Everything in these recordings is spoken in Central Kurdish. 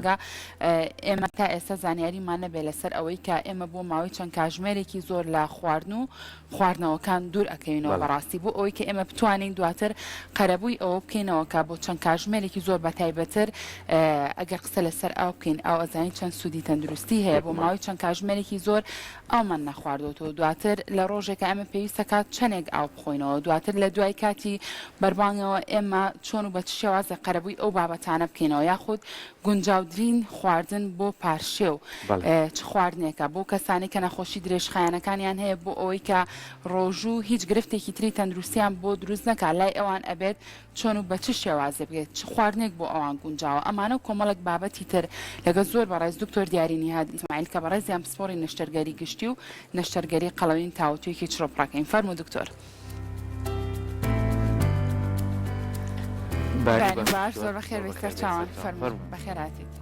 ڕەنگە ئێمە تا ئێستا زانیاریمان نەبێ لەسەر ئەوەی کە ئێمە بۆ ماوەی چەند کاژمێرێکی زۆر لە خواردن و خواردنەوەکان دوور ئەکەوینەوە بەڕاستی بۆ ئەوەی کە ئێمە بتوانین دواتر قەرەبووی ئەوە بکەینەوە کە بۆ چەند کاژمێرێکی زۆر بەتایبەتر ئەگەر قسە لەسەر ئاو بکەین ئاو ئەزانین چەند سوودی تەندروستی هەیە بۆ ماوەی چەند کاژمێرێکی زۆر ئاومان نەخواردۆتەوە دواتر لە ڕۆژێکا ئێمە پێویستە کات چەندێک ئاو بخۆینەوە دواتر لە دوای کاتی بەربانگەوە ئێمە چۆن و بە چ شێوازێک قەرەبووی ئەو بابەتانە بکەینەوە یاخود گونجاوترین خواردن بۆ پارشێو چ خواردنێکە بۆ کەسانی کە نەخۆشی درێژخایەنەکانیان هەیە بۆ ئەوەی کە ڕۆژوو هیچ گرفتێکی تری تەندروستیان بۆ دروست نەکات لای ئەوان ئەبێت چۆن و بە چ شێوازێک بێت چ خواردنێک بۆ ئەوان گونجاوە ئەمانە و کۆمەڵێک بابەتی تر لەگەڵ زۆر بەڕێز دکتۆر دیاری نیهاد ئیسماعیل کە بەڕێزیان پسپۆڕی نەشتەرگەری گشتی و نەشتەرگەری قەڵەوین تاوتوێکی چڕوپڕەکەین فەرموو دکتۆر. بەیانی باش زۆر بەخێر بێیت سەرچاوان فەرموو بەخێر هاتیت.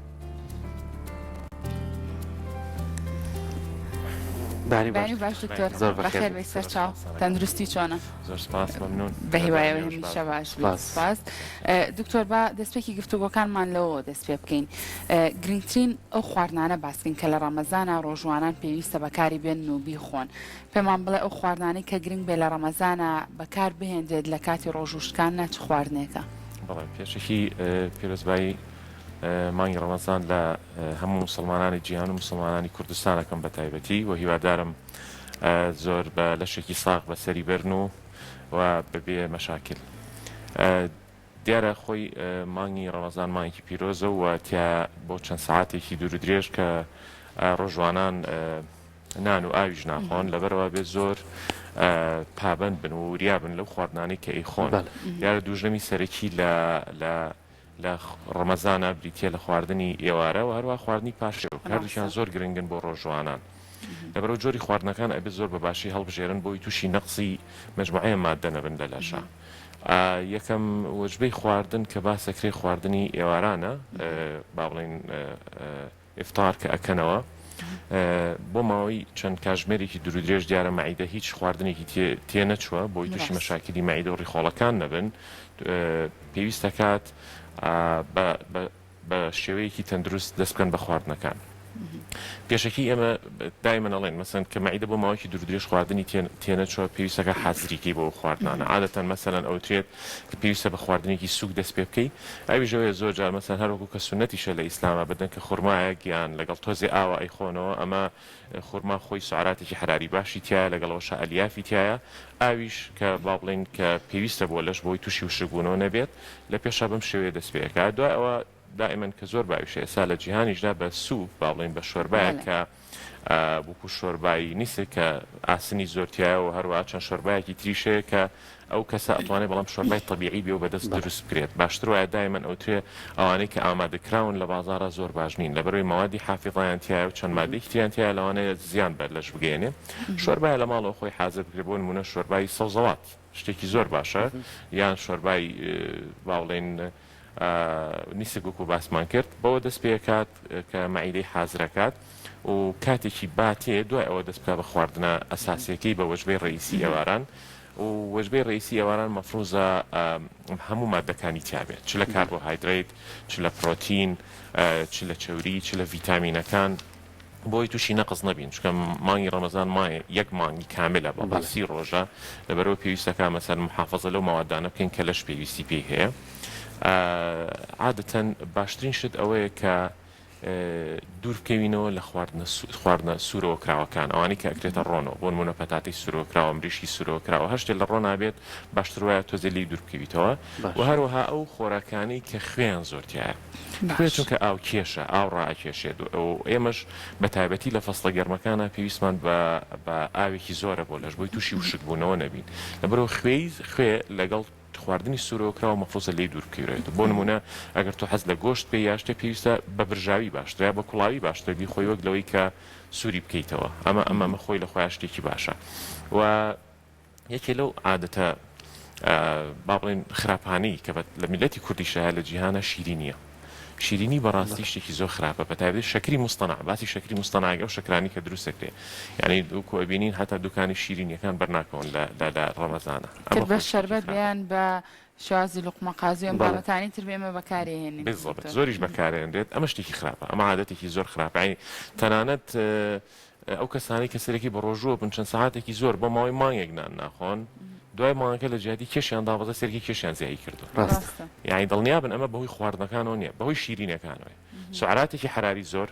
بەیانی باش دکتۆر زۆر بەخێر بەخێر بێیت سەرچاو تەندروستی چۆنە؟ زۆر سپاس مەمنون بە هیوایەوە هەمیشە باش بیت سپاس دکتۆر با دەستپێکی گفتوگۆکانمان لەوەوە دەست پێ بکەین گرنگترین ئەو خواردنانە باسکەین کە لە ڕەمەزانە ڕۆژوانان پێویستە بەکاری بێنن و بیخۆن پێمان بڵێ ئەو خواردنانەی کە گرنگ بێ لە ڕەمەزانە بەکار بهێنرێت لە کاتی ڕۆژوو شکاندنا چ خواردنێکە؟ بەڵێ پێشەکی پیرۆزبایی مانگی ڕەمەزان لە هەموو موسڵمانانی جیهان و موسڵمانانی کوردستان ئەکەم بە تایبەتی و هیوادارم زۆر بە لەشێکی ساغ بەسەری بەرن و و بەبێ مەشاکل. دیارە خۆی مانگی ڕەمەزان مانگێکی پیرۆزە و تیا بۆ چەند سەعاتێکی دوور و درێژ کە ڕۆژوانان نان و ئاویش ناخۆن لەبەرئەوە بێت زۆر پابەند بن و وریا بن لەو خواردنانەی کە ئەیخۆن. دیارە دووژەمی سەرەکی لە لە لە ڕەمەزانا بریتییە لە خواردنی ئێوارە و هەروەها خواردنی پاشەو کە هەردووکیان زۆر گرنگن بۆ ڕۆژوانان. لەبەرئەوە جۆری خواردنەکان ئەبێت زۆر بە باشی هەڵبژێرن بۆی تووشی نەقسی مەجموعەیە ماددە نەبن لە لەشا. یەکەم وەجبەی خواردن کە باس ئەکرێ خواردنی ئێوارانە با بڵێین ئیفتار کە ئەکەنەوە بۆ ماوەی چەند کاژمێرێکی دوورودرێژ دیارە مەعیدە هیچ خواردنێکی تێ نەچووە بۆی تووشی مەشاکیلی مەعیدە و ڕیخۆڵەکان نەبن پێویست دەکات بە شێوەیەکی تەندروست دەست بکەن بە خواردنەکان. پێشەکی ئێمە دایمەن ئەڵێن مەسەن کە مەعیدە بۆ ماوەیەکی دوورودرێژ خواردنی تێنەچووە پێویستەکە حازری کەی بۆ ئەو خواردنانە عادەتەن مەسەلەن ئەوترێت کە پێویستە بە خواردنێکی سووک دەست پێ بکەی ئەویش ئەوەیە زۆر جار مەسەلەن هەر وەکو کە سوننەتیشە لە ئیسلاما بە دەنکە خورمایەک یان لەگەڵ تۆزێ ئاوا ئەیخۆنەوە ئەمە خورما خۆی سوعراتێکی حەراری باشی تیایە لەگەڵ ئەوەشا ئەلیافی تیایە ئاویش کە با بڵێین کە پێویستە بۆ لەش بۆی تووشی وشکبوونەوە نەبێت لە پێشا بەم شێوەیە دەست پێ ئەکات دوای ئەوە دائیمەن کە زۆر باویشە ئێستا لە جیهانیشدا بە سوپ با بڵێین بە شۆربایەک کە وەکو شۆربای نیسک کە ئاسنی زۆر تیایە و هەروەها چەند شۆربایەکی تریش هەیە کە ئەو کەسە ئەتوانێت بەڵام شۆربای تەبیعی بێ و بەدەست دروست بکرێت باشتر وایە دایمەن ئەوترێ ئەوانەی کە ئامادەکراون لە بازاڕا زۆر باش نین لەبەرئەوەی مەوادی حافیظەیان تیایە و چەند مادەیەکی تریان تیایە لەوانەیە زیان بە لەش بگەیەنێ شۆربایە لە ماڵەوە خۆی حازر بکرێت بۆ نموونە شۆربای سەوزەوات شتێکی زۆر باشە یان شۆربای با بڵێین نیسک وەکو باسمان کرد بەوە دەست پێکات کە مەعیدەی حازرەکات و کاتێکی باتێ دوای ئەوە دەست بکا بە خواردنە ئەساسیەکەی بە وەجبەی ڕەئیسی ئێواران و وەجبەی ڕەئیسی ئێواران مەفروزە هەموو مادەکانی تیا بێت چ لە کاربۆهایدرەیت چ لە پرۆتین چ لە چەوری چ لە ڤیتامینەکان بۆی تووشی نەقس نەبین چونکە مانگی ڕەمەزان مانگ یەک مانگی کاملە بە بەڵێ سی ڕۆژە لەبەرئەوە پێویستەکا مەسەلەن محافەزە لەو مەوادانە بکەین کە لەش پێویستی پێی هەیە عادەتەن باشترین شت ئەوەیە کە دوور بکەوینەوە لە خواردنە خواردنە سوورەوە کراوەکان ئەوانەی کە ئەکرێتە ڕۆنەوە بۆ نموونە پەتاتەی سوورەوە کراوە مریشکی سوورەوە کراوە هەر شتێ لە ڕۆنا بێت باشتر وایە تۆزێ لێی دوور بکەویتەوە و هەروەها ئەو خۆراکانەی کە خوێیان زۆر تیایە خوێ چونکە ئاوکێشە، ئاو ڕائەکێشێت و ئێمەش بە تایبەتی لە فەسڵە گەرمەکانا پێویستمان بە بە ئاوێکی زۆرە بۆ لەش بۆی تووشی وشکبوونەوە نەبین. لەبەرئەوە خوێی خوێ لەگەڵ خواردنی سوورەوەکراو مەفروزە لێی دوور بکەویت. بۆ نموونە ئەگەر تۆ حەز لە گۆشت بێ یا شتێ پێویستە بە برژاوی باشترە یا بە کوڵاوی باشترە بیخۆی وەک لەوەی کە سووری بکەیتەوە. ئەمە ئەمە ئەمە خۆی لە خۆیا شتێکی باشە و یەکێ لەو عادەتە با بڵێین خراپانەی کە لە میللەتی کوردیشا هەیە لە جیهانا شیرینیە. شیرینی بەڕاستی شتێکی زۆر خراپە بە تایبەتی شەکری موستەناع باسی شەکری موستەناع ئەو شەکرانی کە دروست دەکرێ یانی وەکو ئەبینین هەتا دوکانی شیرینیەکان بەرناکەون لە لە لە ڕەمەزانە تر ئەمە بە خۆی شتێکی شەربەت خراپە. بێ یان بە. شێوازی لوقمە قازی و ئەم بەڵێ. بابەتانەی تر بێ ئێمە بەکاری ئەهێنین بالضبط دکتۆر. زۆریش بەکارئەهێنرێت ئەمە شتێکی خراپە ئەمە عادەتێکی زۆر خراپە یانی تەنانەت ئەو کەسانەی کە سەرەکی بەڕۆژووە بن چەند سەعاتێکی زۆر بۆ ماوەی مانگێک نان ناخۆن دوای مانگەکە لە جیاتی کێشیان دابەزێ سەرەکی کێشیان زیایی کردووە. ڕاستە. ڕاستە. یانی دڵنیابن ئەمە بەهۆی خواردنەکانەوە نییە بەهۆی شیرینەکانەوەیە سوعراتێکی حەراری زۆر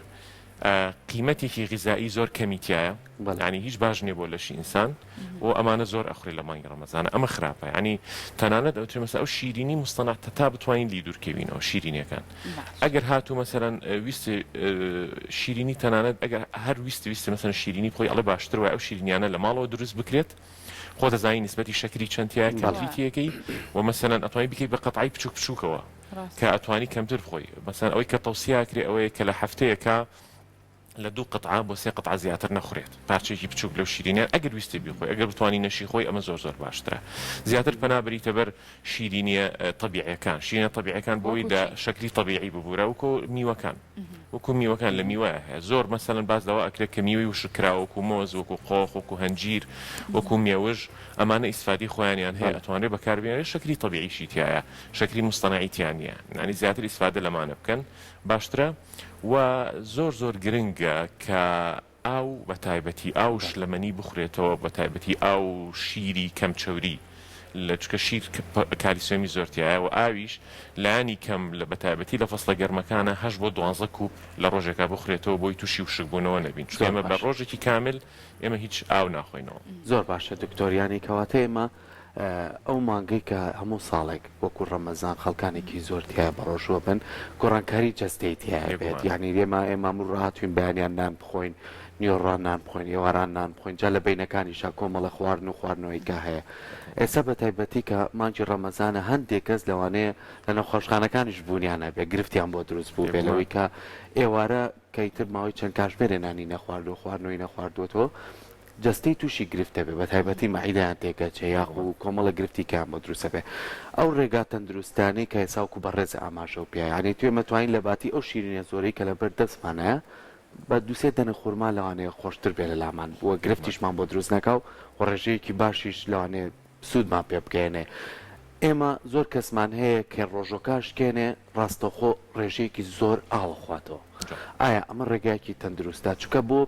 قیمەتێکی غیزائی زۆر کەمی تیایە یانی هیچ باش نیە بۆ لەشی ئینسان و ئەمانە زۆر ئەخورێ لە مانگی ڕەمەزانە ئەمە خراپە یانی تەنانەت ئەوترێ مەسەلەن ئەو شیرینی مستەنع تا بتوانین لی دوور کەوینەوە شیرینیەکان ئەگەر هاتوو مەسەلەن ویست شیرینی تەنانەت ئەگەر هەر ویست ویست مەسەلەن شیرینی بخۆی ئەڵێ باشتر وایە ئەو شیرینیانە لە ماڵەوە دروست بکرێت خۆ دەزانی نیسبەتی شەکری چەند تیایە کەمتری تێکەی و مەسەلەن ئەتوانی بیکەیت بە قەتعەی بچوک بچوکەوە کە ئەتوانی کەمتر بخۆی مەسەلەن ئەوەی کە تەوسیە ئەکرێ ئەوەیە کە لە هەفتەیەکا لە دوو قەتعە بۆ سێ قەتعە زیاتر نەخورێت پارچەیەکی بچوک لەو شیرینە ئەگەر ویستی بیخۆی ئەگەر بتوانی نەشی خۆی ئەمە زۆر زۆر باشترە زیاتر پەنا بریتە بەر شیرینیە تەبیعیەکان شیرینە تەبیعیەکان بۆی لە شەکری تەبیعی ببورە وەکو میوەکان وەکو میوەکان لە میوە هەیە زۆر مەسەلەن باس لەوە ئەکرێت کە میوەی وشک کراوە وەکو مۆز وەکو قۆخ وەکو هەنجیر وەکو مێوژ ئەمانە ئیسفادەی خۆیانیان هەیە ئەتوانرێت بەکاربهێنرێت شەکری تەبیعیشی تیایە شەکری موستەنەعی تیا نییە یانی زیاتر ئیسفادە لەمانە بکەن باشترە و زۆر زۆر گرنگە کە ئاو بە تایبەتی ئاو و شلەمەنی بخورێتەوە بە تایبەتی ئاو و شیری کەم چەوری لە چونکە شیر کالیسیۆمی زۆر تیایە و ئاویش لایەنی کەم لە بە تایبەتی لە فەسڵە گەرمەکانە هەشت بۆ دوانزە کوپ لە ڕۆژێکا بخورێتەوە بۆی توشی وشکبوونەوە نەبین چونکە زۆر ئێمە بە باشە. ڕۆژێکی کامل ئێمە هیچ ئاو ناخۆینەوە. زۆر باشە دکتۆر یانی کەواتە ئێمە ئەو مانگەی کە هەموو ساڵێک وەکو ڕەمەزان خەڵکانێکی زۆر تیایا بەڕۆژووە بن گۆڕانکاری جەستەی تیایا بێت بێگومان. یانی ئێمە ئێمە هەموو ڕاهاتوین بەیانیان نان بخۆین نیوەڕان نان بخۆین ئێواران نان بخۆین جا لە بەینەکانیشا کۆمەڵە خواردن و خواردنەوەی کە هەیە ئێستا بە تایبەتی کە مانگی ڕەمەزانە هەندێک کەس لەوانەیە لە نەخۆشخانەکانیش بوونیان هەبێ گرفتیان بۆ دروست بووبێ بێگومان. لەوەی کە ئێوارە کە ئیتر ماوەی چەند کاژمێرێ نانی نەخواردووە خواردنەوەی نەخواردووەتەوە جەستەی تووشی گرفت دەبێ بەتایبەتی مەعیدەیان تێکئەچێ یاخو کۆمەڵێک گرفتی کەیان بۆ دروست ئەبێ ئەو ڕێگا تەندروستانەی کە ئێستا وەکو بەڕێز ئاماژەو پێ یانی تو ئێمە توانین لەباتی ئەو شیرینیە زۆرەی کە لەبەر دەستمانایە بە دوو سێ دەنک خورما لەوانەیە خۆشتر بێ لەلامان و گرفتیشمان بۆ دروست نەکا و ڕێژەیەکی باشیش لەوانەیە سوودمان پێ بگەیەنێ ئێمە زۆر کەسمان هەیە کە ڕۆژۆکە شکێنێ ڕاستەوخۆ ڕێژەیەکی زۆر ئاو ئەخواتەوە ئایا ئەمە ڕێگایەکی تەندروستە چونکە بۆ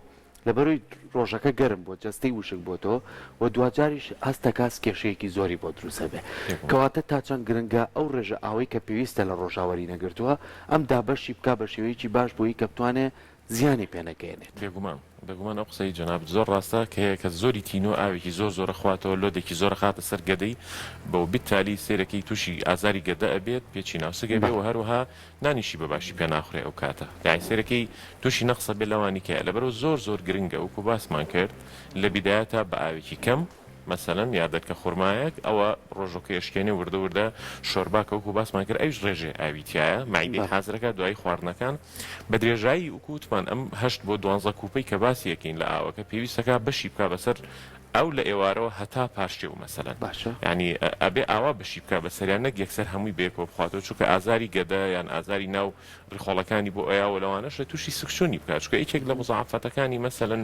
لەبەرئەوەی ڕۆژەکە گەرم بووە جەستەی وشک بۆتەوە و دواجاریش هەست دەکات کێشەیەکی زۆری بۆ دروست ئەبێ. کەواتە تا چەند گرنگە ئەو ڕێژە ئاوەی کە پێویستە لە ڕۆژا وەری نەگرتووە ئەم دابەشی بکا بە شێوەیەکی باش بۆی کە بتوانێ زیانی پێ نەگەیەنێت. بێگومان بێگومان ئەو قسەی جەنابت زۆر ڕاستە کە هەیە کەس زۆری تینووە ئاوێکی زۆر زۆر ئەخواتەوە لۆدێکی زۆر ئەخاتە سەر گەدەی بە و بیتالی سەیرەکەی تووشی ئازاری گەدە ئەبێت پێچی ناوسک ئەبێ و هەروەها نانیشی بە باشی پێ ناخورێ ئەو کاتە یانی سەیرەکەی توشی نەقسە بێ لەوانی کەیە لەبەرئەوە زۆر زۆر گرنگە وەکو باسمان کرد لە بیدایەتا بە ئاوێکی کەم مەسەلەن یا دەرکە خورمایەک ئەوە ڕۆژۆکەی ئەشکێنێ وردە وردە شۆربا کە وەکو باسمان کرد ئەویش ڕێژەی ئاوی تیایە مەعیدەی حازرەکە دوایی خواردنەکان بە درێژایی وەکو وتمان ئەم هەشت بۆ دوانزە کوپەی کە باسی ئەکەین لە ئاوەکە پێویستەکا بەشی بکا بەسەر ئەو لە ئێوارەوە هەتا پارشێو مەسەلەن باشە. یانی ئەبێ ئاوا بەشی بکا بەسەریا نەک یەکسەر هەمووی بەیەکەوە بخواتەوە چونکە ئازاری گەدە یان ئازاری ناو ڕیخۆڵەکانی بۆ ئەیا و لەوانەشە توشی سکچونی بکا چونکە یەکێک لە مزاعەفاتەکانی مەسەلەن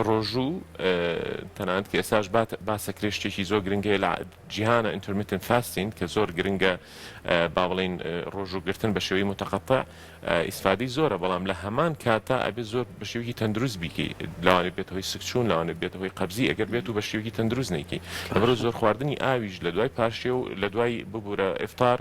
ڕۆژوو تەنانەت کە ئێستاش باسەکرێ شتێکی زۆر گرنگ هەیە لە جیهانە intermittent fasting کە زۆر گرنگە با بڵێین ڕۆژوو گرتن بە شێوەی متقطع ئیسفادەی زۆرە بەڵام لە هەمان کاتا ئەبێت زۆر بە شێوەیەکی تەندروست بیکەی لەوانەیە بێتە هۆی سکچوون لەوانەیە بێتە هۆی قەبزی ئەگەر بێت و بە شێوەیەکی تەندروست نەیکەی لەبەرئەوە زۆر خواردنی ئاویش لە دوای پارشێو لە دوای ببورە ئیفتار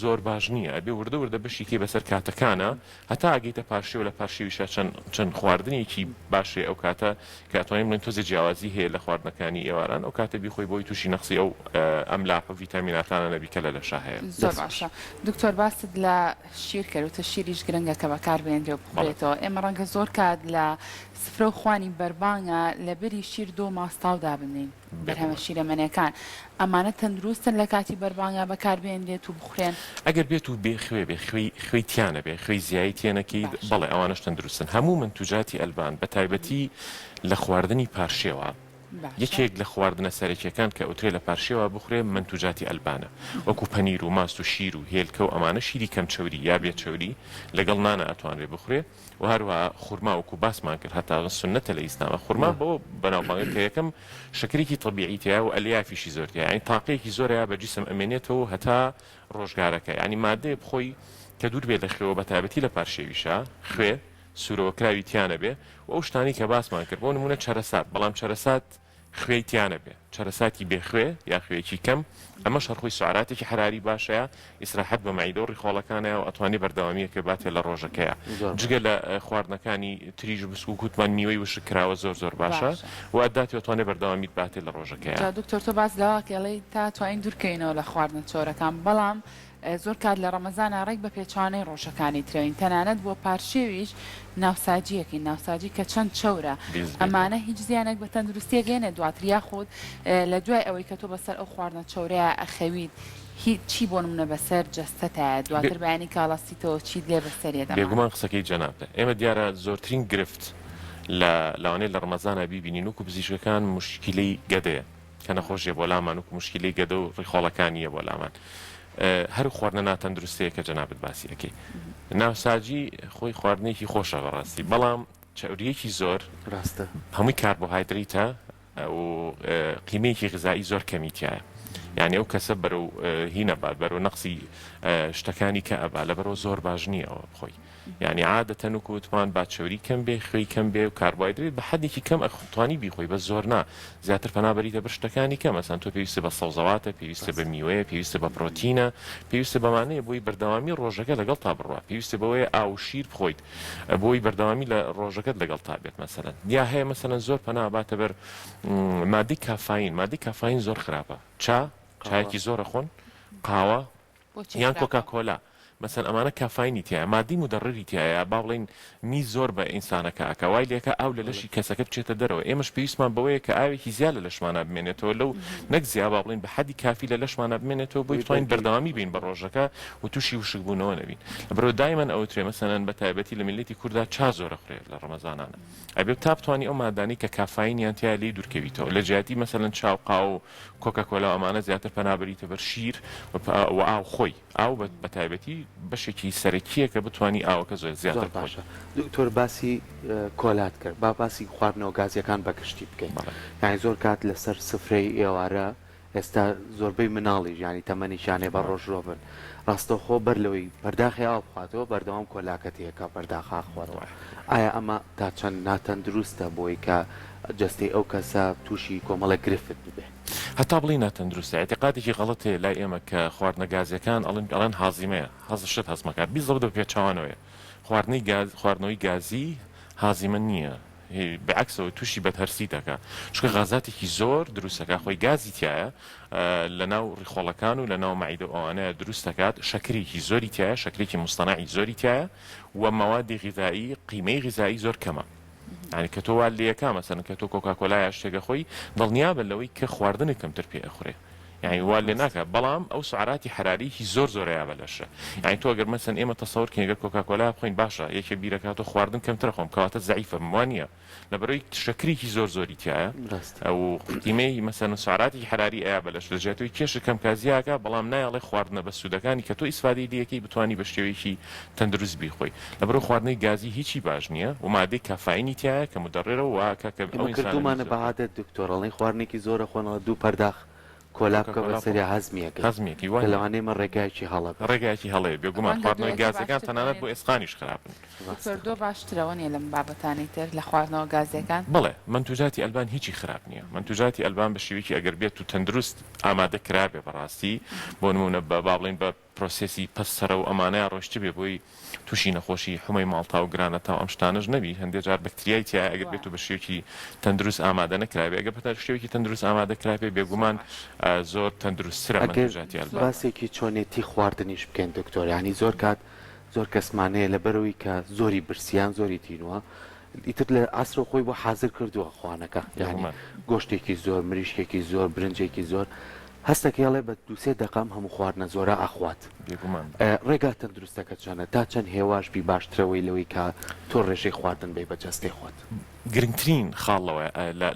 زۆر باش نییە ئەبێ وردە وردە بەشی کەی بەسەر کاتەکانا هەتا ئەگەیتە پارشێو لە پارشێویشا چەند چەند خواردنێکی باش هەیە ئەو کاتە کە ئەتوانین بڵێین تۆزێ جیاوازی هەیە لە خواردنەکانی ئێواران ئەو کاتە بیخۆی بۆی تووشی نەقسی ئەو ئەملاح و ڤیتامیناتانە نەبی کە لە لەشا هەیە. زۆر باشە دکتۆر باست لە شیر کرد وتت شیریش گرنگە کە بەکار بهێنرێ و بخورێتەوە ئێمە ڕەنگە زۆر کات لە سفرە و خوانی بەربانگا لە بری شیر دۆ ماستاو دابنێین بەرهەمە شیرەمەنیەکان ئەمانە تەندروستن لە کاتی بەربانگا بەکار بهێنرێت و بخورێن؟ ئەگەر بێت و بێ خوێ بێ خوێی خوێی تیا نەبێ خوێی زیایی تێ نەکەیت باشە. بەڵێ ئەوانەش تەندروستن هەموو منتوجاتی ئەلبان بە تایبەتی لە خواردنی پارشێوە. یەکێک لە خواردنە سەرەکیەکان کە ئەوترێ لە پارشێوا بخورێ مەنتوجاتی ئەلبانە وەکو پەنیر و ماست و شیر و هێلکە و ئەمانە شیری کەم چەوری یا بێ چەوری لەگەڵ نانا ئەتوانرێ بخورێ و هەروەها خورما وەکو باسمان کرد هەتا سوننەتە لە ئیسلاما خورما بەوە بەناوبانگە کە یەکەم شەکرێکی تەبیعی تیایە و ئەلیافیشی زۆر تیایە یانی تاقەیەکی زۆر هەیە بە جیسم ئەمێنێتەوە و هەتا ڕۆژگارەکە یانی مادەیە بخۆی کە دوور بێ لە خوێوە بەتایبەتی لە پارشێویشا خوێ سوورەوەکراوی تیا نەبێ و ئەو شتانەی کە باسمان کرد بۆ نموونە چەرەسات بەڵام چەرەسات خوێی تیا نەبێ چەرەساتی بێ خوێ یا خوێیەکی کەم ئەمەش هەر خۆی سوعراتێکی حەراری باشەیە ئیسراحەت بە مەعیدە و ڕیخۆڵەکانەیە و ئەتوانێ بەردەوامییەکە باتێ لە ڕۆژەکەیا زۆر باش. جگە لە خواردنەکانی تریش بسک و گوتمان میوەی وشک کراوە زۆر زۆر باشە باشە. و ئەداتێ و ئەتوانێ بەردەوامیت باتێ لە ڕۆژەکەیا. جا دکتۆر تۆ باس لەوە ئەکەی ئەڵێی تا توانین دوورکەوینەوە لە خواردنە چەورەکان بەڵام زۆر کات لە ڕەمەزانا ڕێک بە پێچەوانەی ڕۆژەکانی ترەوین تەنانەت بۆ پارشێویش ناوساجیەکەین ناوساجی کە چەند چەورە ئەمانە هیچ زیانێک بە تەندروستی ئەگەیەنێت دواتر یاخود لە دوای ئەوەی کە تۆ بەسەر ئەو خواردنە چەورەیە ئەخەویت هیچ چی بۆ نمونە بەسەر جەستەتایە دواتر بەیانی کاڵەستیتەوە چیت لێ بەسەریەت ئەمانە. بێگومان قسەکەی جەنابتە ئێمە دیارە زۆرترین گرفت لە لەوانەیە لە ڕەمەزانا بیبینین وەکو پزیشکەکان موشکیلەی گەدەیە کە نەخۆشیە بۆ لامان وەکو موشکیلەی گەدە و ڕیخۆڵەکانیە بۆ لامان هەر خواردنە ناتەندروستەیە کە جەنابت باسی ئەکەی ناوساجی خۆی خواردنێکی خۆشە بەڕاستی بەڵام چەوریەکی زۆر ڕاستە هەمووی کاربۆهایدریتە و قیمەیەکی غزایی زۆر کەمی تایە یعنی ئەو کەسە بەرەو هینە بات بەرەو نەقسی شتەکانی کە ئەبا لەبەرەوە زۆر باش نییە ئەوە بخۆی یانی عادەتەن وەکو وتمان با چەوری کەم بێ خوێی کەم بێ و کاربۆهایدرێت بە حەدێکی کەم ئەتوانی بیخۆی بەس زۆر نا زیاتر پەنا بەریتە بەر شتەکانی کە مەسەن تۆ پێویستە بە سەوزەواتە پێویستە بە میوەیە پێویستە بە پرۆتینە پێویستە بەمانەیە بۆی بەردەوامی ڕۆژەکە لەگەڵ تا بڕوا پێویستە بەوەیە ئاو و شیر بخۆیت بۆی بەردەوامی لە ڕۆژەکەت لەگەڵ تا بێت مەسەلەن یا هەیە مەسەلەن زۆر پەنا باتە بەر مادەی کافاین مادەی کافاین زۆر خراپە چا چایەکی زۆر ئەخۆن قاوە بۆچی یان خراپە؟ کۆکا کۆلا مەسەن ئەمانە کافاینی تیایە مادەی مودەڕری تیایە با بڵێین میز زۆر بە ئینسانەکە ئەکا وای لێکا ئاو لە لەشی کەسەکە بچێتە دەرەوە ئێمەش پێویستمان بەوەیە کە ئاوێکی زیا لە لەشمانا بمێنێتەوە لەو نەک زیا با بڵێین بە حەدی کافی لە لەشمانا بمێنێتەوە بۆی بۆی بتوانین بەرگری بەردەوامی بین بە ڕۆژەکە و تووشی وشکبوونەوە نەبین لەبەرئەوە دایمەن ئەوترێ مەسەلەن بە تایبەتی لە میللەتی کوردا چا زۆر ئەخورێ لە ڕەمەزانانا ئەبێ تا بتوانی ئەو مادانەی کە کافاینیان تیایە لێی دوورکەویتەوە لە جیاتی مەسەلەن چا و قاوە و کۆکا کۆلا و ئەمانە زیاتر پەنا بەریتە بەر شیر و ئاو خۆی ئاو بە تایبەتی بەشێکی سەرەکیە کە بتوانی ئاوەکە زۆر زیاتر زۆر بخۆی. باشە دکتۆر باسی کۆلات کرد با باسی خواردنەوە گازیەکان بە گشتی بکەین بەڵێ. یانی زۆر کات لەسەر سفرەی ئێوارە ئێستا زۆربەی مناڵیش یانی تەمەنیشیان هەیە بە ڕۆژووە بن ڕاستەوخۆ بەر لەوەی پەرداخی ئاو بخواتەوە بەردەوام کۆلاکە تێکا پەرداخا ئەخواتەوە ئایا ئەمە تا چەند ناتەندروستە بۆی کە جەستەی ئەو کەسە تووشی کۆمەڵێک گرفت ببێ؟ هەتا بڵێی ناتەندروستە ئیعتیقادێکی غەڵەت هەیە لای ئێمە کە خواردنە گازیەکان ئەڵێن ئەڵێن هازیمەیە هەز شت هەزمەکات بیزەبت بە پێچەوانەوەیە خواردنەی گاز خواردنەوەی گازی هازیمە نییە بە عەکسەوە تووشی بەدهەرسی دەکا چونکە غازاتێکی زۆر دروست دەکا خۆی گازی تیایە لە ناو ڕیخۆڵەکان و لە ناو مەعیدە و ئەوانەیە دروست دەکات شەکرێکی زۆری تیایە شەکرێکی موستەنەعی زۆری تیایە و مەوادی غیزایی قیمەی غیزایی زۆر کەمە یانی کە تۆ وا لێکا مەسەلەن کە تۆ کۆکاکۆلا یا شتێک ئەخۆی دڵنیابە لەوەی کە خواردنت کەمتر پێ ئەخورێ یانی وا لێ ناکا بەڵام ئەو سعراتی حەراریی زۆر زۆرەیا بە لەشە یانی تۆ گەر مەسەن ئێمە تەسەور کەین گەر کۆکاکۆلا بخۆین باشە یەکێ بیرەکاتەوە خواردن کەمترە خۆم کەواتە زەعیفە وا نییە لەبەرەوەی شەکرێکی زۆر زۆری تیایە ئەو قیمەی مەسەن سعراتێکی حەراری ئەیا بە لەش لە جیاتەوەی کێشە کەم کا زیاکا بەڵام نایەڵێ خواردنە بە سوودەکانی کە تۆ ئیسفادەی لێکەی بتوانی بە شێوەیەکی تەندروست بیخۆی لەبەرئەوە خواردنەی گازی هیچی باش نییە و مادەی کافاینی تیایە کە مدەڕێرە و وا ئەکا کە ئەو ئێمە ئینسانە کردوومانە میز بە عادەت دکتۆر ئەڵێن خواردنێکی زۆر ئەخۆن ئەڵێ دوو پەرداخ کۆلا بکە کۆکاکۆلا بەسەریا بخۆ هەزمی ئەکەی هەزمی ئەکەی وا کە نییە. لەوانەیە ئەمە ڕێگایەکی هەڵە بێت. ڕێگایەکی هەڵەیە بێگومان ڕەنگە خواردنەوەی دوایەکە گازیەکان باشتر تەنانەت بێت. بۆ ئێسقانیش خراپن. دکتۆر ڕاستە. دۆ باشترە وەنیە لەم بابەتانەی تر لە خواردنەوە گازیەکان؟ بەڵێ مەنتوجاتی ئەلبان هیچی خراپ نییە مەنتوجاتی ئەلبان بە شێوەیەکی ئەگەر بێت و تەندروست ئامادە کرابێ بەڕاستی بۆ نموونە بە با بڵێین بە پرۆسێسی پەستەرە و ئەمانەیا ڕۆیشتبێ بۆی توشی نەخۆشی حومەی ماڵتا و گرانەتا و ئەم شتانەش نەبی هەندێ جار بەکتریای تیایە ئەگەر بێتو بە شێوەیەکی تەندروست ئامادە نەکرابێ ئەگەر بە شێوەیەکی تەندروست ئامادە کرابێ بێگومان زۆر تەندروستترە ئەگەر مەنتوجاتی ئەلبان. باسێکی چۆنێتی خواردنیش بکەین دکتۆر یانی زۆر کات زۆر کەسمان هەیە لەبەرئەوەی کە زۆری برسیان زۆری تینوە ئیتر لە عەسرەوە خۆی بۆ حازر کردووە خوانەکە یانی بێگومان. گۆشتێکی زۆر مریشکێکی زۆر برنجێکی زۆر هەستەکەی ئەڵێ بە دوو سێ دەقە ئەم هەموو خواردنە زۆرە ئەخوات بێگومان. ڕێگا تەندروستەکە چۆنە تا چەند هێواش بی باشترە وەی لەوەی کە تۆ ڕێژەی خواردن بەی بە جەستەی خۆت. گرنگترین خاڵ لەوە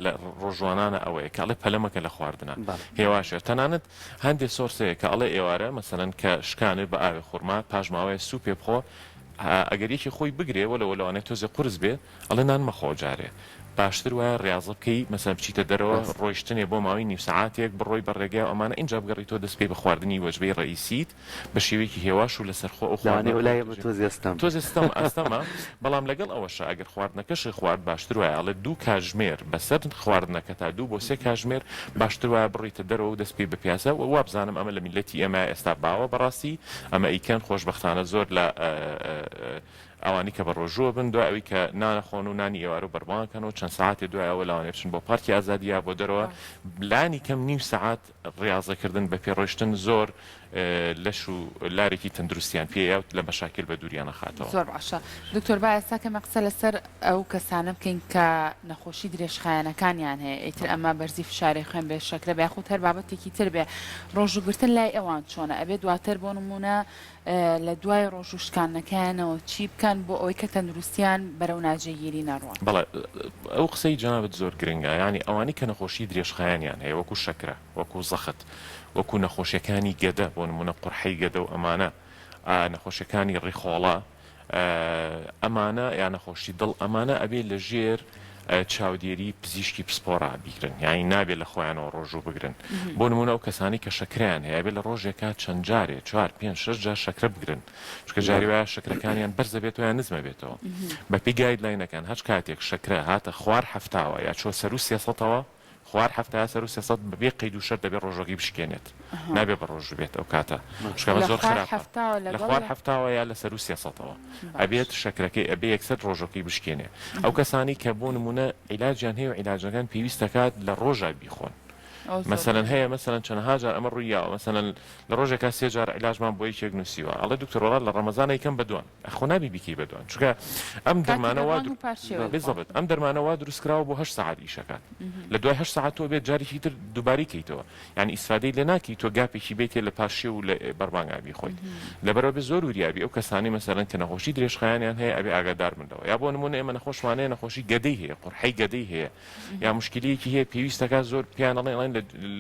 لە ڕۆژوانانە ئەوەیە کە ئەڵێ پەلە مەکە لە خواردنا هێواشە تەنانەت هەندێ source هەیە کە ئەڵێ ئێوارە مەسەلەن کە شکانێ بە ئاوێ خورما پاش ماوەیە سوپێ بخۆ ئەگەر یەکێ خۆی بگرێ وەلەوە لەوانەیە تۆزێ قورس بێ ئەڵێ نان مەخۆ جارێ باشتر وایە ڕیازە بکەی مەسەلەن بچیتە دەرەوە ڕۆیشتنێ بۆ ماوەی نیو سەعاتێک بڕۆی بە ڕێگای و ئەمانە ئینجا بگەڕیتەوە دەست بکەی بە خواردنی وەجبەی ڕەئیسیت بە شێوەیەکی هێواش و لەسەرخۆ ئەو خواردنە لەوانەیە لای ئێمە تۆزێ ئەستەم بێ. تۆزێ ستەم ئەستەمە بەڵام لەگەڵ ئەوەشا ئەگەر خواردنەکەشی خوارد باشتر وایە ئەڵێ دوو کاژمێر بەسەر خواردنەکەتا دوو بۆ سێ کاژمێر باشتر وایە بڕۆیتە دەرەوە و دەست بکەی بە پیاسە و وابزانم ئەمە لە میللەتی ئێمە ئێستا باوە بەڕاستی ئەمە ئەیکەن خۆشبەختانە زۆر لە ئەوانەی کە بەڕۆژووە بن دوای ئەوەی کە نان ئەخۆن و نانی ئێوارە و بەربانگ ئەکەنەوە چەند سەعاتێ دوای ئەوە لەوانەیە بچن بۆ پارکی ئازادی یا بۆ دەرەوە لانی کەم نیو سەعات ڕیازە کردن بە پێ ڕۆیشتن زۆر لەش و لارێکی تەندروستیان پێیە و لە مەشاکیل بە دووریان ئەخاتەوە. زۆر باشە دکتۆر با ئێستا کەمێک قسە لەسەر ئەو کەسانە بکەین کە نەخۆشی درێژخایەنەکانیان هەیە ئیتر ئەمە بەرزی فشاری خوێن بێ شەکرە بێ یاخود هەر بابەتێکی تر بێ ڕۆژووگرتن لای ئەوان چۆنە ئەبێ دواتر بۆ نموونە لە دوای ڕۆژوو شکاندنەکەیانەوە چی بکەن بۆ ئەوەی کە تەندروستیان بەرەو ناجێگیری نەڕوا؟ بەڵێ ئەو قسەی جەنابت زۆر گرنگە یانی ئەوانەی کە نەخۆشی درێژخایەنیان هەیە وەکو شەکرە وەکو زەخت وەکو نەخۆشیەکانی گەدە بۆ نمونە قورحەی گەدە و ئەمانە نەخۆشیەکانی ڕیخۆڵە ئەمانە یا نەخۆشی دڵ ئەمانە ئەبێ لە ژێر چاودێری پزیشکی پسپۆڕا بیگرن یانی نابێ لە خۆیانەوە ڕۆژوو بگرن بۆ نمونە ئەو کەسانی کە شەکرەیان هەیە ئەبێ لە ڕۆژێکا چەند جارێ چوار پێنج شەش جار شەکرە بگرن چونکە جاری وایە شەکرەکانیان بەرزە بێتەوە یان نزمە بێتەوە بەپێی guideline ەکان هەچ کاتێک شەکرە هاتە خوار حەفتاوە یا چوە سەروو سێسەتەوە خوار حەفتا سەرو 300 بەبێ قەید و شەرت دەبێ ڕۆژەکەی بشکێنێت نابێ بە ڕۆژوو بێت ئەو کاتە چونکە ئەمە لە زۆر خوار خراپە حەفتاوە لە لەگەڵ خوار حەفتاوە یا لە سەرو سێسەتەوە باش ئەبێت شەکرەکەی ئەبێ یەکسەر ڕۆژەکەی بشکێنێ ئەو کەسانەی کە بۆ نمونە عیلاجیان هەیە و عیلاجەکان پێویست دەکات لە ڕۆژا بیخۆن ئەوە زۆر مەسەلەن گرنگە هەیە مەسەلەن چەنەها جار ئەمە ڕووی یاوە مەسەلەن لە ڕۆژێکا سێ جار عیلاجمان بۆ یەکێک نووسیوە ئەڵێ دکتۆر وەڵا لە ڕەمەزان ئەیکەم بە دوان ئەخۆ نابی بیکەی بە دوان چونکە ئەم کاتی دەرمانە وا بەربانگ و پارشێوی خۆ. بالضبط ئەم دەرمانە وا دروست کراوە بۆ هەشت سەعات ئیش ئەکات لە دوای هەشت سەعات تۆ ئەبێت جارێکی تر دووبارەی کەیتەوە یانی ئیسفادەی لێ ناکەی تۆ gap ێکی بێتێ لە پارشێو و لە بەربانگا بیخۆیت لەبەرئەوە بێ زۆر وریا بی ئەو کەسانەی مەسەلەن کە نەخۆشی درێژخایەنیان هەیە ئەبێ ئاگادار بن لەوە یا بۆ نموونە ئێمە نەخۆشمان هەیە نەخۆشی گەدەی هەیە قورحەی گەدەی هەیە یا موشکیلەیەکی هەیە پێویست دەکات زۆر پێیان ئەڵێن ئەڵێن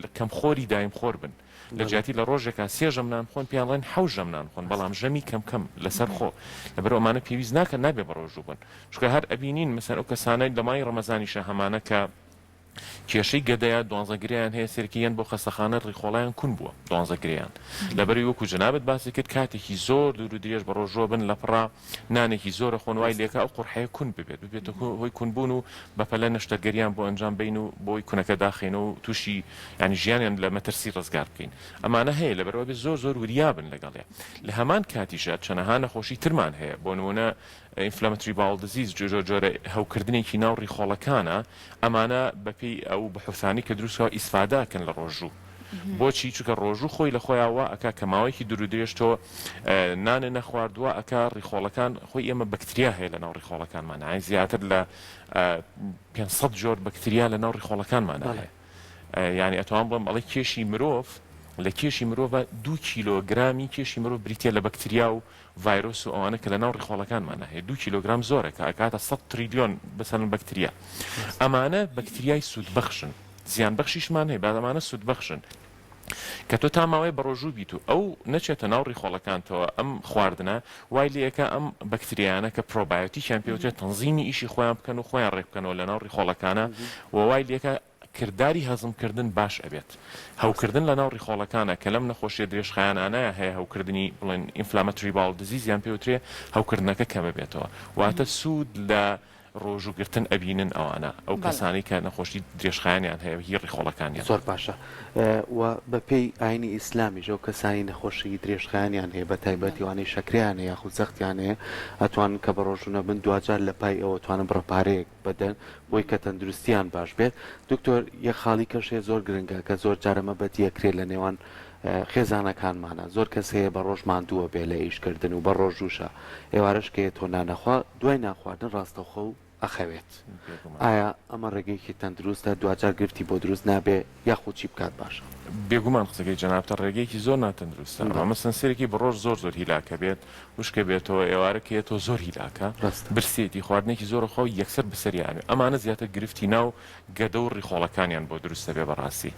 لە کەمخۆری دایم خۆر بن لە جیاتی لە ڕۆژێکا سێ ژەم نان بخۆن پێیان ڵێن حەو ژەم نان بخۆن بەڵام ژەمی کەم کەم لەسەر خۆ لەبەرئەوە ئەمانە پێویست ناکەن نابێ بەڕۆژوو بن چونکە هەر ئەبینین مەسەن ئەو کەسانەی لە مانگی ڕەمەزانیشا هەمانە کە کێشەی گەدەیە دوانزە گرێیان هەیە سێرکی یەن بۆ خەستەخانە ڕیخۆڵایان کون بووە دوانزە گرێیان لەبەروی وەکو جەنابت باسی کرد کاتێکی زۆر دوور و درێژ بەڕۆژووە بن لەپڕا نانێکی زۆرە خۆن وای لێکا ئەو قوڕحەیە کون ببێت ببێتە هۆی کونبوون و بەپەلە نەشتەرگەریان بۆ ئەنجام بەین و بۆی کونەکە داخەینەوە و تووشی یانی ژیانیان لە مەترسی ڕزگار بکەین ئەمانە هەیە لەبەرئەوە ئەبێ زۆر زۆر وریا بن لەگەڵیا لە هەمان کاتیشا چەنەها نەخۆشی ترمان هەیە بۆ نموونە Inflammatory Bowel Disease جۆرە جۆرە هەوکردنێکی ناو ڕیخۆڵەکانە ئەمانە بەپێی ئەو بحوثانەی کە دروستکراوە ئیسفادە ئەکەن لە ڕۆژوو بۆچی چونکە ڕۆژوو خۆی لە خۆیا وا ئەکا کە ماوەیەکی دوور و درێژ تۆ نانێ نەخوارد وا ئەکا ڕیخۆڵەکان خۆی ئێمە بەکتریا هەیە لە ناو ڕیخۆڵەکانمانا یانی زیاتر لە 500 جۆر بەکتریا لە ناو ڕیخۆڵەکانمانا هەیە یانی ئەتوان بڵێم ئەڵێ کێشی مرۆڤ لە کێشی مرۆڤ دوو کیلۆگرامی کێشی مرۆڤ بریتە لە بەکتریا و ڤایرۆس و ئەوانە کە لە ناو ڕیخۆڵەکانمانا هەیە دوو کیلۆگرام زۆرە کە ئەکاتە سەد تریلیۆن بەسەلەن بەکتریا ئەمانە بەکتریای سوودبەخشن زیان بەخشیشمان هەیە بەس ئەمانە سوودبەخشن کە تۆ تا ماوەیە بەڕۆژوو بیت و ئەو نەچێتە ناو ڕیخۆڵەکانتەوە ئەم خواردنە وای لێ ئەکا ئەم بەکتریایانە کە پرۆبایۆتیکیان پێوترێت تەنزیمی ئیشی خۆیان بکەن و خۆیان ڕێک بکەنەوە لە ناو ڕیخۆڵەکانە و وای لێ ئەکا کرداری هەزمکردن باش ئەبێت. هەوکردن لەناو ڕیخۆڵەکانە کە لەم نەخۆشیە درێژخایەنانەیا هەیە هەوکردنی بڵێن Inflammatory Bowel Disease یان پێوترێ هەوکردنەکە کەمەبێتەوە واتە سوود لە ڕۆژوو گرتن ئەبینن ئەوانە ئەو کەسانەی کە نەخۆشی درێژخایەنیان هەیە هی ڕیخۆڵەکانیان. زۆر باشە وە بە پێی ئاینی ئیسلامیش ئەو کەسانەی نەخۆشی درێژخایەنیان هەیە بە تایبەتی ئەوانەی شەکرەیان هەیە یاخود زەختیان هەیە ئەتوانن کە بە ڕۆژوو نەبن دواجار لە پای ئەوە توانن بڕە پارەیەک بدەن بۆی کە تەندروستیان باش بێت دکتۆر یەک خاڵی کەش هەیە زۆر گرنگە کە زۆر جار ئەمە بەدیەکرێت لە نێوان خێزانەکانمانە زۆر کەس هەیە بە ڕۆژ ماندووە بێ لە ئیشکردن و بە ڕۆژووشە ئێوارەش کە یەتەوە نانەخوا دوای نانخواردن ڕاستەوخۆ و. ئەخەوێت ئایا ئەمە ڕێگەیەکی تەندروستە دواجار گرفتی بۆ دروست نابێ یاخود چی بکات باشە؟ بێگومان قسەکەی جەنابتە ڕێگەیەکی زۆر ناتەندروستە ئەمە مەسەن سەرێکی بە ڕۆژ زۆر زۆر هیلاکە بێت وشکە بێتەوە ئێوارە کە یەتەوە زۆر هیلاکە برسێتی خواردنێکی زۆر خوا و یەکسەر بەسەریا ئەنوێ ئەمانە زیاتر گرفتی ناو گەدە و ڕیخۆڵەکانیان بۆ دروست دەبێ بەڕاستی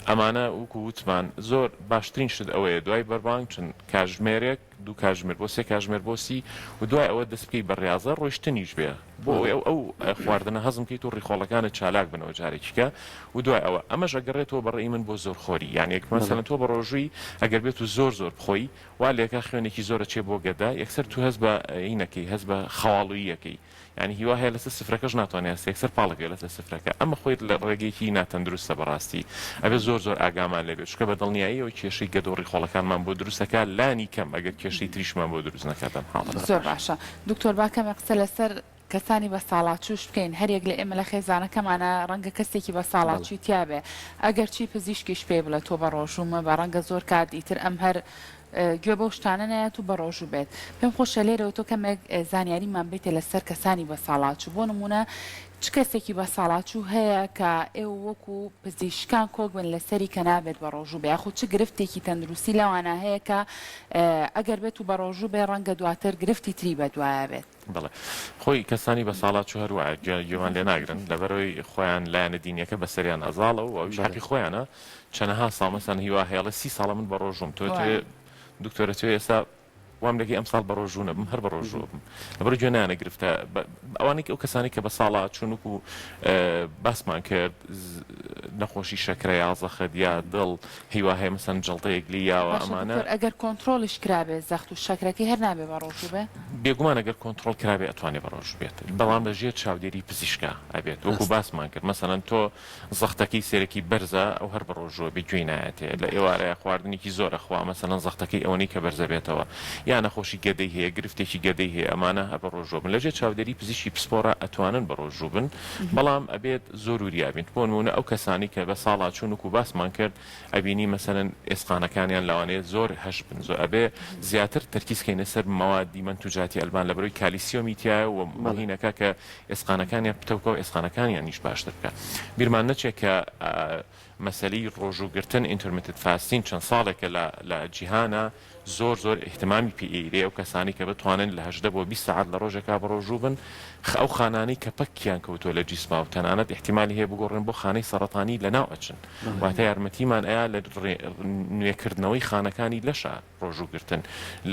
ئەمانە وەکو وتمان زۆر باشترین شت ئەوەیە دوای بەربانگ چەند کاژمێرێک دوو کاژمێر بۆ سێ کاژمێر بۆسی و دوای ئەوە دەست بکەی بە ڕیازە ڕۆیشتنیش بێ بۆ ئەوەی ئەو ئەو خواردنە هەزم کەیت و ڕیخۆڵەکانت چالاک بنەوە جارێکیکە و دوای ئەوە ئەمەش ئەگەڕێتەوە بە ڕێی من بۆ زۆرخۆری یان یەک مەسەلەن تۆ بە ڕۆژووی ئەگەر بێت و زۆر زۆر بخۆی وا لێکا خوێنێکی زۆر ئەچێ بۆ گەدە یەکسەر تو هەست بە هینەکەی هەست بە خەواڵووییەکەی یانی هیوا هەیە لەسەر سفرەکەش ناتوانێ هەستێ یەکسەر پاڵەکەوێ لەسەر سفرەکە ئەمە خۆی لە ڕێگەیەکی ناتەندروستە بەڕاستی ئەبێ زۆر زۆر ئاگامان لێ بێت چونکە بە دڵنیاییەوە کێشەی گەدە و ڕیخۆڵەکانمان بۆ دروست ئەکا لانی کەم ئەگەر کێشەی تریشمان بۆ دروست نەکات ئەم حاڵەتە. زۆر باشە دکتۆر با کەمێ قسە لەسەر کەسانی بەساڵاچووش بکەین هەریەک لە ئێمە لە خێزانەکەمانا ڕەنگە کەسێکی بەساڵاچووی تیابێ ئەگەرچی پزیشکیش پێی بڵێ تۆ بەڕۆژوو مەبە ڕەنگە زۆر کات ئیتر ئەم هەر گوێ بەو شتانە نایەت و بەڕۆژوو بێت. پێم خۆشە لێرەوە تۆ کەمێک زانیاریمان بەیتێ لەسەر کەسانی بەساڵاچوو. بۆ نموونە چ کەسێکی بەساڵاچوو هەیە کە ئێوە وەکو پزیشکان کۆک بن لەسەری کە نابێت بەڕۆژوو بێ یاخود چ گرفتێکی تەندروستی لەوانە هەیە کە ئەگەر بێت و بەڕۆژوو بێ ڕەنگە دواتر گرفتی تری بەدوایە بێت؟ بەڵێ خۆی کەسانی بەساڵاچوو هەر وایە گوێ گوێمان لێ ناگرن لەبەرئەوەی خۆیان لایەنە دینیەکە بەسەریان ئەزاڵە و ئەویش حەقی خۆیانە چەنەها ساڵ مەسەن هیوا هەیە ئەڵێ سی ساڵە من بەڕۆژووم تۆ تۆ دکتۆرە تۆ ئێستا وام لەگەی ئەم ساڵ بەڕۆژوو نەبم هەر بەڕۆژوو بم لەبەر گوێ نانە گرفتە ئەوانەی ئەو کەسانی کە بە ساڵا چوون وکو باسمان کرد نەخۆشی شەکرە یا زەخت یا دڵ هیوا هەیە مەسەن جەڵتەیەک لێی یاوە باشە ئەمانە. دکتۆر ئەگەر کۆنترۆڵیش کرابێ زەخت و شەکرەکەی هەر نابێ بە ڕۆژوو بێ؟ بێگومان ئەگەر کۆنترۆڵ کرابێ ئەتوانێ بە ڕۆژوو بێت بەڵام لە ژێر چاودێری پزیشکا ئەبێت وەکو باسمان کرد مەسەلەن تۆ زەختەکەی سێرەکی بەرزە ئەو هەر بە ڕۆژووە بێ گوێی نایەتێ لە ئێوارەیا خواردنێکی زۆر ئەخوا مەسەلەن زەختەکەی ئەوەنەی کە بەرزە بێتەوە یا نەخۆشی گەدەی هەیە گرفتێکی گەدەی هەیە ئەمانە هەر بە ڕۆژووە بن لە ژێر چاودێری پزیشکی پسپۆڕا ئەتوانن بە ڕۆژوو بن بەڵام ئەبێت زۆر وریا بین بۆ نموونە ئەو کەسانەی کە بە ساڵا چوون وەکو باسمان کرد ئەبینی مەسەلەن ئێسقانەکانیان لەوانەیە زۆر هەش بن زۆر ئەبێ زیاتر تەرکیز کەینە سەر مەوادی مەنتوجاتی ئەلبان لەبەرەوەی کالیسیۆمی تیایە و مەهینەکە کە ئێسقانەکانیان پتەو بکا و ئێسقانەکانیانیش باشتر بکا بیرمان نەچێ کە مەسەلەی ڕۆژوو گرتن Intermittent Fasting چەند ساڵێکە لە لە جیهانا زۆر زۆر ئیهتمامی پێ ئەیرێ ئەو کەسانەی کە بتوانن لە 18 بۆ 20 سەعات لە ڕۆژێکا بەڕۆژوو بن خ ئەو خانانەی کە پەکیان کەوتووە لە جیسما و تەنانەت ئیحتیمالی هەیە بگۆڕێن بۆ خانەی سەڕەتانی لەناو ئەچن واتە یارمەتیمان ئەیا لە نوێکردنەوەی خانەکانی لەشا ڕۆژوو گرتن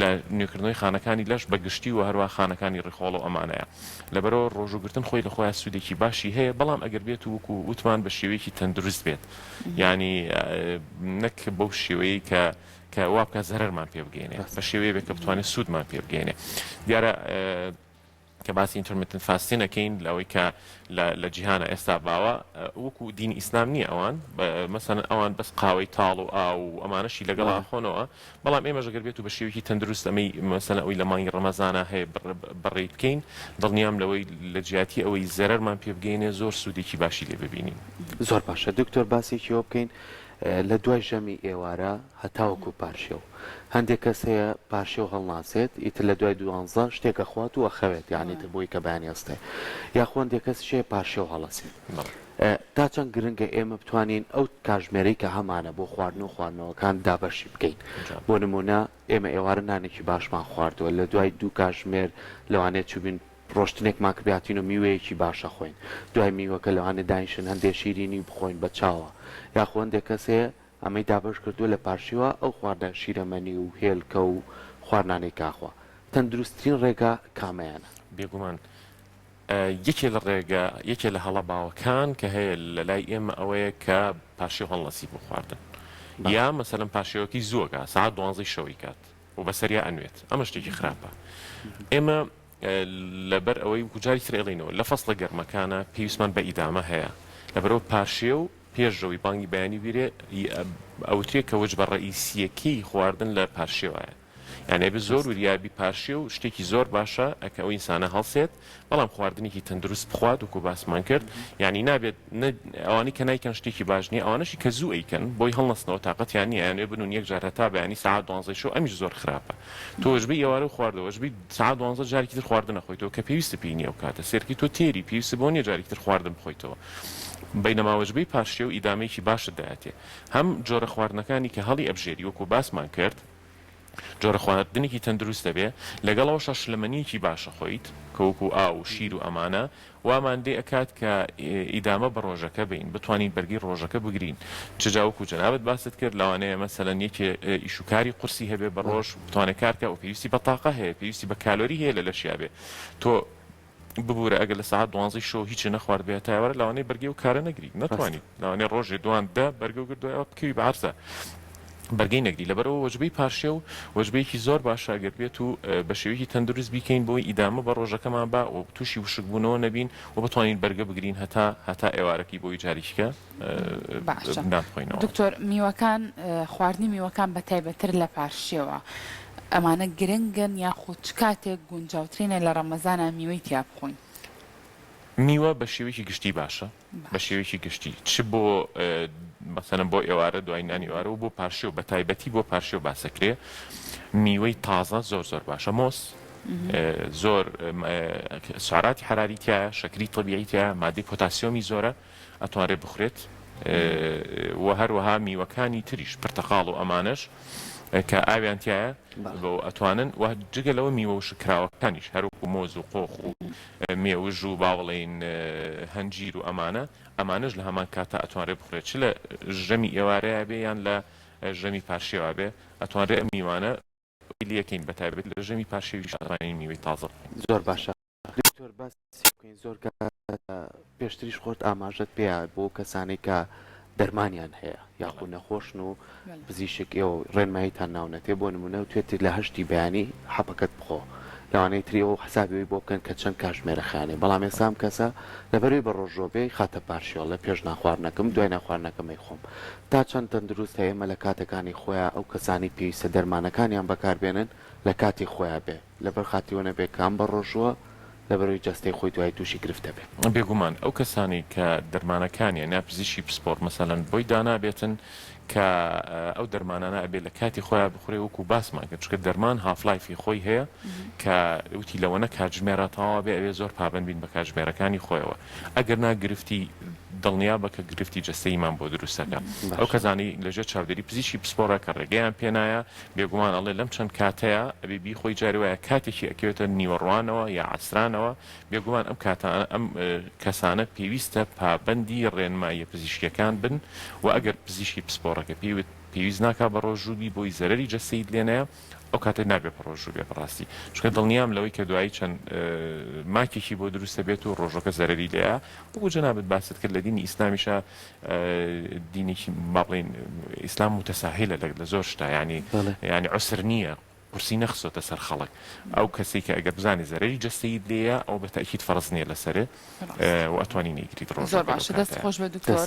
لە نوێکردنەوەی خانەکانی لەش بە گشتی و هەروەها خانەکانی ڕیخۆڵە و ئەمانەیە لەبەرئەوە ڕۆژوو گرتن خۆی لە خۆیا سوودێکی باشی هەیە بەڵام ئەگەر بێت و وەکو وتمان بە شێوەیەکی تەندروست بێت یانی نەک بەو شێوەیەی کە کە وا بکات زەرەرمان پێ بگەینێ بە شێوەیە بێت کە بتوانێت سوودمان پێ بگەینێ دیارە کە باسی intermittent fasting ئەکەین لەوەی کە لە جیهانە ئێستا باوە وەکو دینی ئیسلام نییە ئەوان مەسەلەن ئەوان بەس قاوەی تاڵ و ئاو و ئەمانەشی لەگەڵ ئاخۆنەوە بەڵام ئێمەش گەر بێت و بە شێوەیەکی تەندروست ئەمەی مەسەلەن ئەوەی لە مانگی ڕەمەزانە هەیە بەڕێی بکەین دڵنیام لەوەی لە جیاتی ئەوەی زەرەرمان پێ بگەینێ زۆر سوودێکی باشی لێ ببینین. زۆر باشە دکتۆر باسێکی ئەوە بکەین لە دوای ژەمی ئێوارە هەتاوەکو پارشێو هەندێک کەس هەیە پارشێو هەڵناسێت ئیتر لە دوای دوانزە شتێک ئەخوات و ئەخەوێت یانی تر بۆی کە بەیانی هەستێ یاخۆ هەندێک کەسیش هەیە پارشێو هەڵەسێت تا چەند گرنگە ئێمە بتوانین ئەو کاژمێرەی کە هەمانە بۆ خواردن و خواردنەوەکان دابەشی بکەین بۆ نمونە ئێمە ئێوارە نانێکی باشمان خواردووە لە دوای دوو کاژمێر لەوانەیە چوبین ڕۆشتنێکمان کرد هاتین و میوەیەکی باش ئەخۆین دوای میوەکە لەوانەیە دانیشن هەندێ شیرینی بخۆین بە چاوە یاخۆ هەندێک کەس هەیە ئەمەی دابەش کردووە لە پارشیوە ئەو خواردنە شیرەمەنی و هێلکە و خواردنانەی کە ئەخوا تەندروستترین ڕێگا کامەیانە؟ بێگومان یەکێ لە ڕێگە یەکێ لە هەڵە باوەکان کە هەیە لە لای ئێمە ئەوەیە کە پارشێو هەڵنەسی بۆ خواردن یا مەسەلەن پارشێوەکەی زووەکا سەعات دوانزەی شەوەی کات و بەسەریا ئەنوێت ئەمە شتێکی خراپە ئێمە لەبەر ئەوەی وەکو جاری تر ئەڵێینەوە لە فەسڵە گەرمەکانا پێویستمان بە ئیدامە هەیە لەبەرئەوە پارشێو پێش ەوەی بانگی بەیانی بیرێ ئەوترێ کە وەجبە ڕەئیسیەکەی خواردن لە پارشێوایە. یانی ئەبێ زۆر وریابی پارشێو شتێکی زۆر باشە کە ئەو ئینسانە هەڵسێت بەڵام خواردنێکی تەندروست بخوات وەکو باسمان کرد یانی نابێت نە ئەوانەی کە نایکەن شتێکی باش نیە ئەوانەشی کە زوو ئەیکەن بۆی هەڵنەستنەوە تاقەتیان نیە یانێ بنون یەک جار هەتا بەیانی سەعات دوانزەی شەو ئەمیش زۆر خراپە تۆ وەجبەی ئێوارەو خواردوە وەجبەی سەعات دوانزە جارێکی تر خواردن ئەخۆیتەوە کە پێویستت پێی نیە ئەو کاتە سێرکەی تۆ تێری پێویستت بەوە نیە جارێکی تر خواردن بخۆیتەوە بەینەما وەجبەی پارشێو ئیدامەیەکی باشت دایەتێ هەم جۆرە خواردنەکانی کە هەڵی ئەبژێری وەکو باسمان کرد جۆرە خواردنێکی تەندروست دەبێ، لەگەڵ ئەوەشا شلەمەنییەکی باش ئەخۆیت کە وەکو ئاو و شیر و ئەمانە، وامان لێ ئەکات کە ئیدامە بە ڕۆژەکە بەین، بتوانین بەرگەی ڕۆژەکە بگرین، چ جا وەکو جەنابت باست کرد لەوانەیە مەسەلەن یەکێ ئیش و کاری قورسی هەبێ بە ڕۆژ بتوانێ کار کا و پێویستی بە تاقە هەیە، پێویستی بە کالۆری هەیە لە لەشیا بێ، تۆ ببورە ئەگەر لە سەعات دوانزەی شەو هیچت نەخواردبێ هەتا ئێوارە لەوانەیە بەرگەی ئەو کارە نەگری نەتوانیت لەوانەیە ڕۆژێ دوان دە بەرگەو گرت دوای ئەوە بکەوی بە عەرزا بەرگەی نەگری لەبەرئەوە وەجبەی پارشێو وەجبەیەکی زۆر باشە ئەگەر بێت و بە شێوەیەکی تەندروست بیکەین بۆی ئیدامە بە ڕۆژەکەمان با و تووشی وشکبوونەوە نەبین و بتوانین بەرگە بگرین هەتا هەتا ئێوارەکەی بۆی جارێکیکە باشە نان بخۆینەوە. دکتۆر میوەکان خواردنی میوەکان بە تایبەتر لە پارشێوە ئەمانە گرنگن یاخود چ کاتێک گونجاوترینە لە ڕەمەزانا میوەی تیا بخۆین؟ میوە بە شێوەیەکی گشتی باشە بە شێوەیەکی گشتی چ بۆ مەسەلەن بۆ ئێوارە دوای نانی ئێوارە و بۆ پارشێو بە تایبەتی بۆ پارشێو باسەکرێ میوەی تازە زۆر زۆر باشە مۆز زۆر سعراتی حراری تایە شەکری طبیعی تایە مادەی پۆتاسیۆمی زۆرە ئەتوانرێت بخورێت و هەروەها میوەکانی تریش پرتەقاڵ و ئەمانەش کە ئاویان تایە بۆ ئەتوانن و جگە لەوە میوە وشککراوەکانیش هەروەکو مۆز و قۆخ و مێوژ و با بڵێین هەنجیر و ئەمانە ئەمانەش لە هەمان کاتا ئەتوانرێت بخورێت چ لە ژەمی ئێوارەیا بێ یان لە ژەمی پارشێوا بێ ئەتوانرێت ئەم میوانە لەکەین بە تایبەت لە ژەمی پارشێویش ئەتوانین میوەی تازە بخۆین. زۆر باشە دکتۆر باسی بکەین زۆر کات پێشتریش خۆت ئاماژەت پێیا بۆ کەسانەی کە دەرمانیان هەیە یاخو نەخۆشن و پزیشک ئێوە ڕێنماییتان ناونەتێ بۆ نمونە وتوێتی لە هەشتی بەیانی حەپەکەت بخۆ لەوانەیە تری ئەو حسابی ئەوی بۆ بکەن کە چەند کاژمێرە خایەنێ بەڵام ئێستا ئەم کەسە لەبەرەوەی بە ڕۆژوە بێ خاتە پارشێڵێ پێش نانخواردنەکەم دوای نانخواردنەکەم ئەیخۆم تا چەند تەندروستە ئێمە لە کاتەکانی خۆیا ئەو کەسانەی پێویستە دەرمانەکانیان بەکار بێنن لە کاتی خۆیا بێ لەبەر خاتری وە نەبێ کە ئەم بەڕۆژووە لەبەرەوەی جەستەی خۆی دوایی تووشی گرفت دەبێ. بێگومان ئەو کەسانەی کە دەرمانەکانیان یا پزیشکی پسپۆڕ مەسەلەن بۆی دانابێتن کە ئەو دەرمانانە ئەبێ لە کاتی خۆیا بخورێ وەکو باسمان کرد چونکە دەرمان half life ی خۆی هەیە کە وتی لەوەنە کاتژمێرە تەواو بێ ئەبێ زۆر پابەند بین بە کاتژمێرەکانی خۆیەوە ئەگەر نا گرفتی دڵنیابە کە گرفتی جەستەییمان بۆ دروست دەکا ئەو کەسانەی لەژێر چاودێری پزیشکی پسپۆڕە کە ڕێگەیان پێنایە بێگومان ئەڵێ لەم چەند کاتەیا ئەبێ بیخۆی جاری وایە کاتێکی ئەکەوێتە نیوەڕوانەوە یا عەسرانەوە بێگومان ئەم کاتانە ئەم کەسانە پێویستە پابەندی ڕێنماییە پزیشکیەکان بن و ئەگەر پزیشکی پسپۆڕەکە پێی وت پێویست ناکا بەڕۆژوو بی بۆی زەرەری جەستەیت لێ نەیە ئەو کاتە نابێ بەڕۆژوو بێ بەڕاستی چونکە دڵنیام لەوەی کە دوایی چەند ماکێکی بۆ دروست دەبێت و ڕۆژەکە زەرەری لێیە وەکو جەنابت باست کرد لە دینی ئیسلامیشا دینێکی با بڵێین ئیسلام متساهلە لە زۆر شتا یانی یانی عوسر نییە قورسی نەخستۆتە سەر خەڵک ئەو کەسێک کە ئەگەر بزانێت زەرەری جەستەیی لێیە ئەو بە تەئکید فەرز نییە لەسەرێ و ئەتوانی نەیگریت ڕۆژەکە زۆر باشە دەست خۆش بێت دکتۆر.